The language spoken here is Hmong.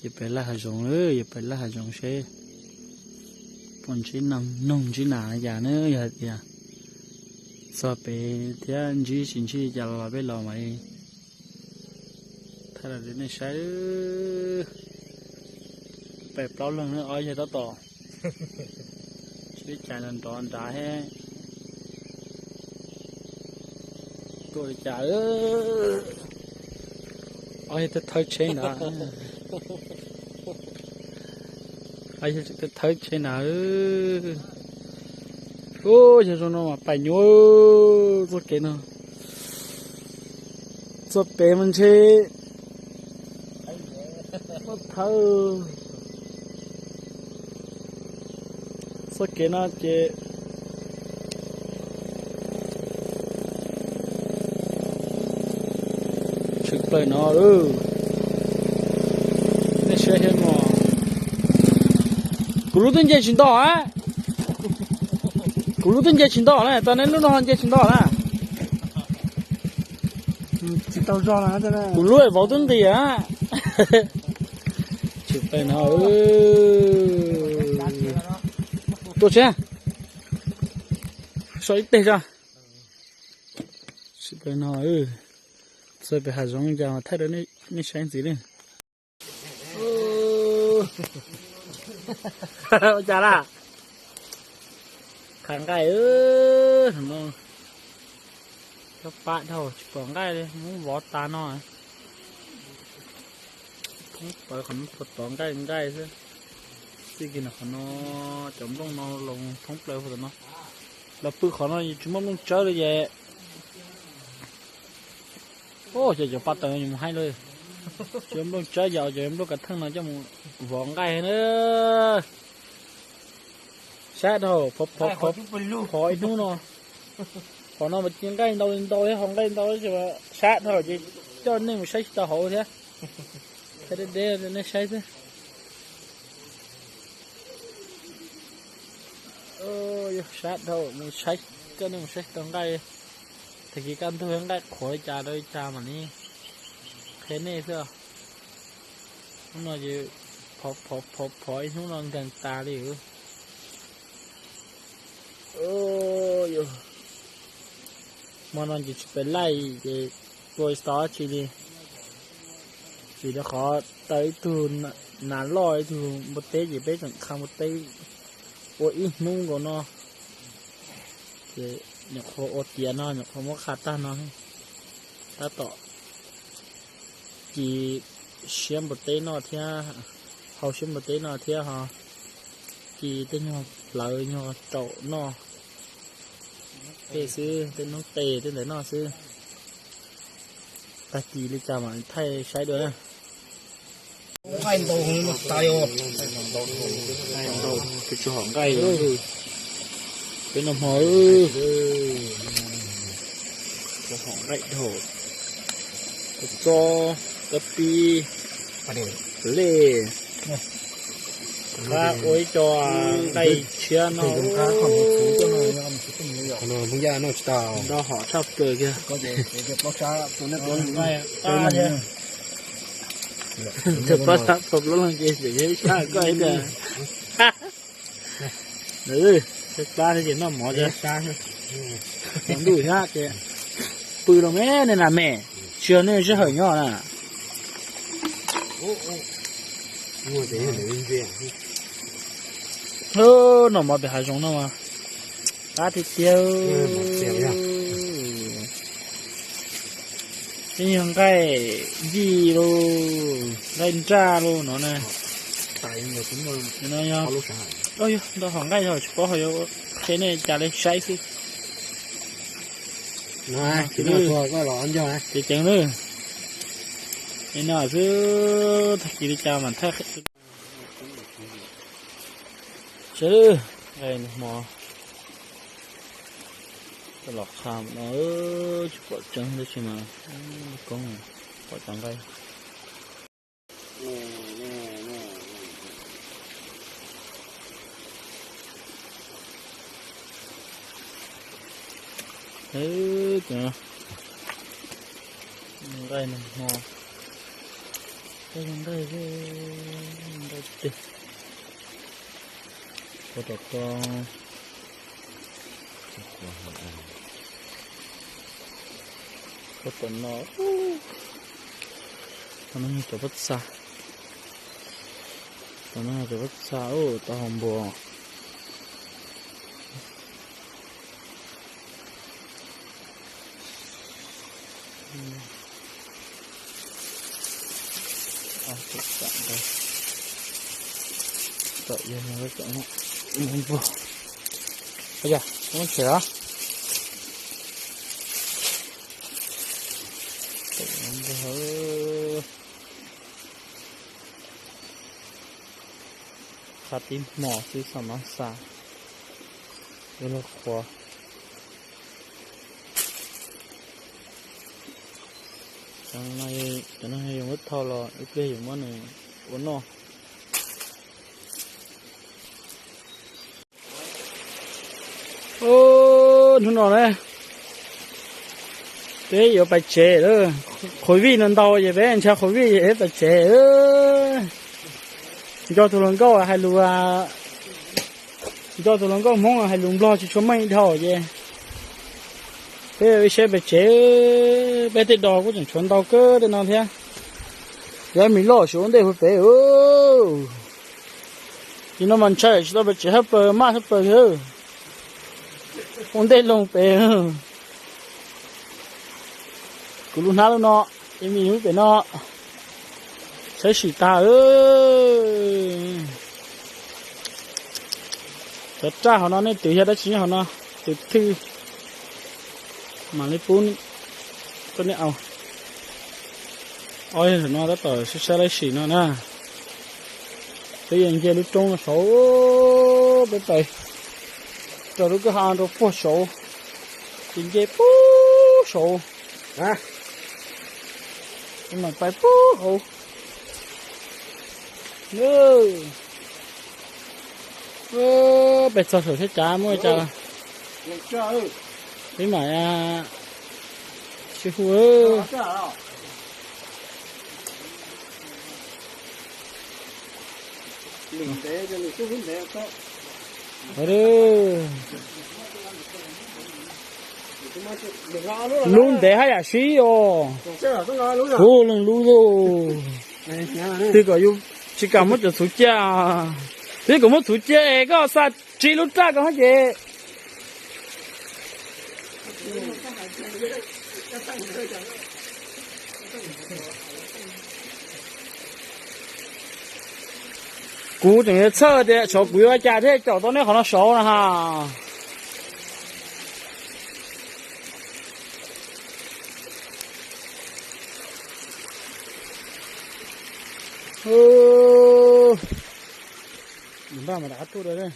Yog pem laj hav zoov, yog pem laj hav zoov seb puas ntsib noog ntsib nas li cas na, yog hais tias txog pem thiab ntsib tsis ntsib li cas los peb los mas li. Thaij los rau nej saib. Pem plaub leeg na, ob yawg tab tom sib cav nrov nrad thiab. Tuaj li cas, ob yawg thawb tsheb ntawd. Ob yawg thawb tsheb ntawd. Ub, yog zoo no mas pais nyuaj txoj kev no. Txoj pem mas ntshe muab thawb. Txoj kev no ces tshwm plaws no. Nej saib thiab no. Kuv lub twb nce tsis nto a. Kuv lub twb nce tsis nto na, tau nej lub no nce tsis nto na. Tsis tau zog na. Kuv lub vauv twb nqis a. Tshwm plaws no. Tuaj seb. So ib teg tso. Tshwm plaws no. Txog pem hav zoov cas mas thaij rau nej saib ntxiv li. Ua cas laj? Khav nqaij no. Cov pab dhau tsis pom nqaij li, muab vov tas no. Thoob plaws qhov no tov nqaij nqaij xwb. Txij kiag no qhov no, cov nplooj no los thoob plaws qhov no. Los pw qhov no tsis muaj nplooj tsawb li ces. Ua cas cov pab taws mus haib lawm. Cov nplooj tsawb yog cov nplooj kav theej no coj mus vov nqaij na. Sab dhau, phov ib hnub no. Qhov no mas ci nqaij ntau li ntau thiab, hov nqaij ntau ces sab dhau ces coj nej mus saib tsis tau hauv thiab. Thaij deb deb nej saib xwb. Yog sab dhau, mus saib, coj nej mus saib tsis tau nqaij. Tag kis kaj ntug nqaij qhuav li cas rau li cas mam li qhia nej xwb. Hnub no ces phov phov phov ib hnub no nkees tas li. Hmo no ces tsis pom laij ces tua tsis tau dab tsi li. Vim rau qhov tau ib tug nas loj ib tug npua teb ces peb tseem qha npua teb ua ib hnub nkaus no. Ces nyuam qhuav ua tiav no, nyuam qhuav muab qha tag no, tab tom ci siab npua teb noj thiab, hau siab npua teb noj thiab ho ci tej nyuag plawv nyuag raum noj tej xwb, tej noob qes tej ntawd noj xwb. Tag kis li cas mam thaij saib dua na. Nqaij ntau tas os. Nqaij ntau, tsis hom nqaij. Peb noj hmo, hom nqaij dhau, kua txob, kab pib, lej, qab ua ib co nqaij tshiab no. Nrog hom tshaj plaws kiag. Nqaij qab thiab. Tsis pab sab plaub leeg ces tseem yog ib sab koj ib tiag. Pab thiab ces noj mov thiab. Ntuj thiab ces pw los me nej nas me, tsis yog nej sij hawm nyob na. Noj mov pem hav zoov no mas qab tiag tiag. Ib nyuag nqaij vij lauj, nqaij nraj lauj no na. Ntau hom nqaij yog tsis paub ho yuav qhia nej cas li saib xwb. Ceev ceev na. Li no xwb, tag kis li cas mas thaij. Sawv daws, nqaij hmo los qha no, tsis pom tseeb tab sis mas koob pom cov nqaij. Nqaij no hmo, nqaij xwb. Ua rau koj, koj tom no, tom no yog cov pob txha, tom no yog cov pob txha, tau hau npua. Tom yog cov npua, muab tshem os. Qhav tib hmos xwb xam mas xa, yuav luag qhuav. Cov no yog yuav muab thau los ib pliag yuav muab nws ua noj. Hnub no na, peb yuav pais tsev lawm. Qhuav vij no ntau ces peb ntsha qhuav vij es pais tsev. Nco tus hluas nkauj hais lus, nco tus hluas nkauj Hmoob hais lus Nplog tsis tshua meej dhau ces peb ib sab pais tsev. Peb tej dos kuj tseem tshuav ntau kawg tej no thiab. Yog me loj tsis ua ntej hu pem. Ces no mas ntshai tsis tau pais tsev hab plaws maj hab plaws. Ua ntej loo pem. Kuv lub hnab lub no, es me lub pem no, saib sim tag. Cov raj hauv no nej twv yog dab tsi nyob hauv no, twv thwj mam li pub koj niam au. Ob yog no tab tom saib saib laib sim no na. Peb yuav nce lub roob no saud, peb pais rau lub kwj ha rau puag saud, ces nce puag saud, mam pais puag hauv. Peb txog saum sab cav muaj cas, peb mam sib hu. Lub ntev haj yam sib os. Hu leej lub, twb kom yus tsis kam muab cov txhuv cia, twb kom muab txhuv cia es koj xa tsis lub raj ko hab ces. Kuv tseem yuav txhawj tias saud kuv yuav ua cas thiaj caum tau neb qhov no saud na ha. Npaj mas rov qab tuaj da.